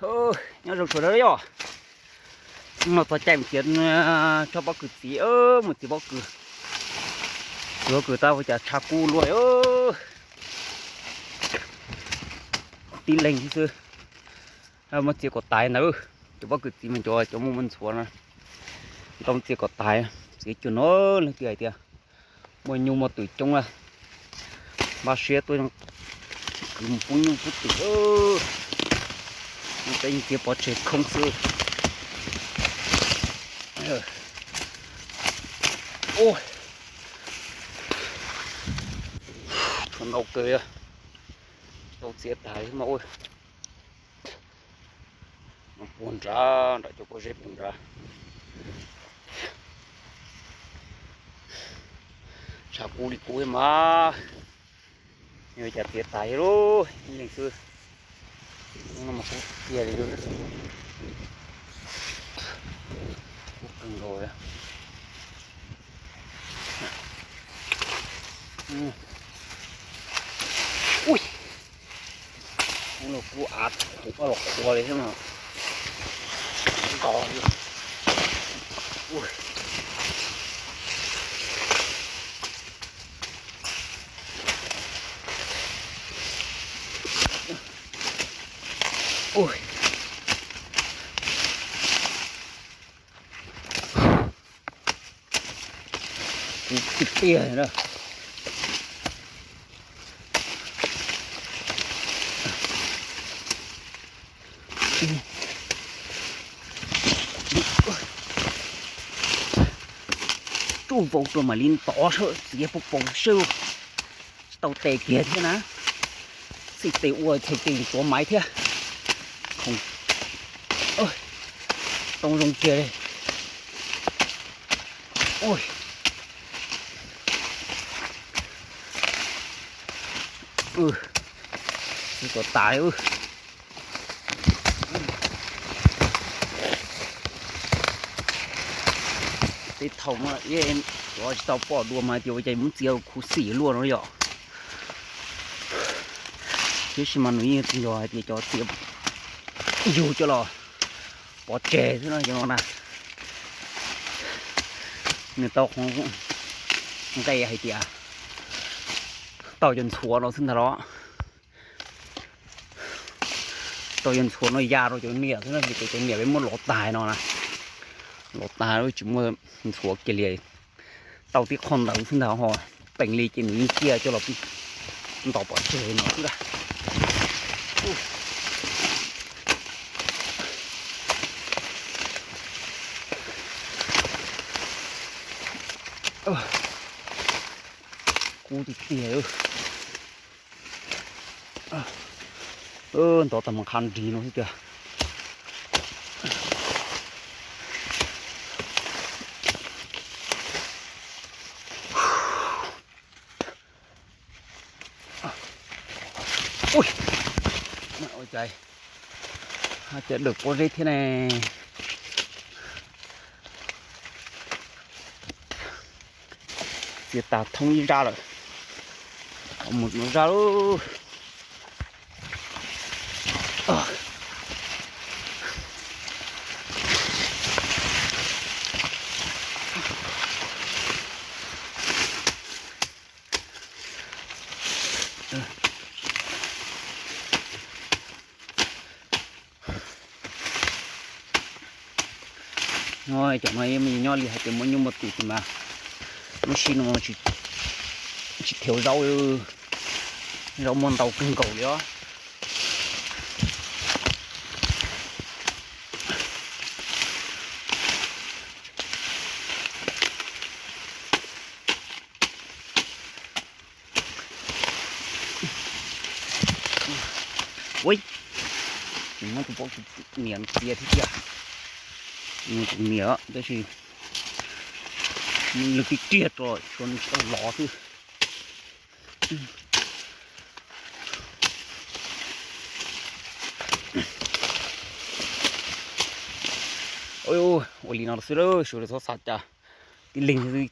Nyob zoo sawv daws yom. No txog caij mus txiav tsob pob kws txiv, mus txiav pob kws. Txiav pob kws tau ua cas tshav kub luaj. Tib leeg xwb, muab txiav kom tag ntawd. Cov pob kws txiv mas cov, cov muaj muaj ntxhuav no, tau txiav kom tag. Txiav cuag no leej twg hais tias muaj nyuj muaj twm coob na, npaj siab tuaj kwv mus pub nyuj pub twm. Peb yeej txiav pov tseg khoob xwb. Tshuav ntau kawg, tau txiav tag li mas. Puag nrad, nram cov pob zeb puag nrad. Tshav kub li kub thiab mas, yuav cas txiav tas li lub ib leeg xwb. Hnub no mas kub tiag li, kub kawg nkaus li. Ui, kub los kub av qhuav los qhuav li thiab mas, nto li. Kub tiag tiag na. Tsuj vau rau mam li ntov sawv txiav puv paus sawb, tsis tau tes kiag thiab na. Txhij tes ua txhais tes tuav maiv thiab. Khoom tau zoo kiag li. Txiav kom tas li. Tej thaum mas ib, cov tsis tau pom dua mas tias ua cas muab txiav khuv xim luaj no yom. Tiam sis mas nws yeej yog hais tias cov txiav yug coj los pov tseg xwb no cov no na. Nws tau qhov nqe hais tias tau cov ntxhuav no xwb ntag los. Tau cov ntxhuav no ya rau cov niam xwb no, vim tias cov niam peb muab lov tag no na. Lov tag tsis muaj ntxhuav kiag li. Tau tib qho ntawd xwb ntag ho, peem li ces nws yeej ciaj coj los ntos pov tseg no xwb a. Kub tiag tiag. Ntov tag mas qha nrig no xwb tiag. Ui, ua cas cas dawm pob zeb thiab ne. Txiav tas thoob ib zaj lawm, mus zaj lawm. Cov no nyob li hais tias muaj nyuj muaj twm tiag mas, lub sij no tsis thiav zaub, zaub muaj ntau kawg nkaus li os. Ui, nws muab tus paub tus niam txiav thiab tiag. Nws tus niam tab sis nws tib riag rau tshuav nws tsis tau lov xwb. Ua li no xwb, sawv daws txhob xav cas, tib leeg tuav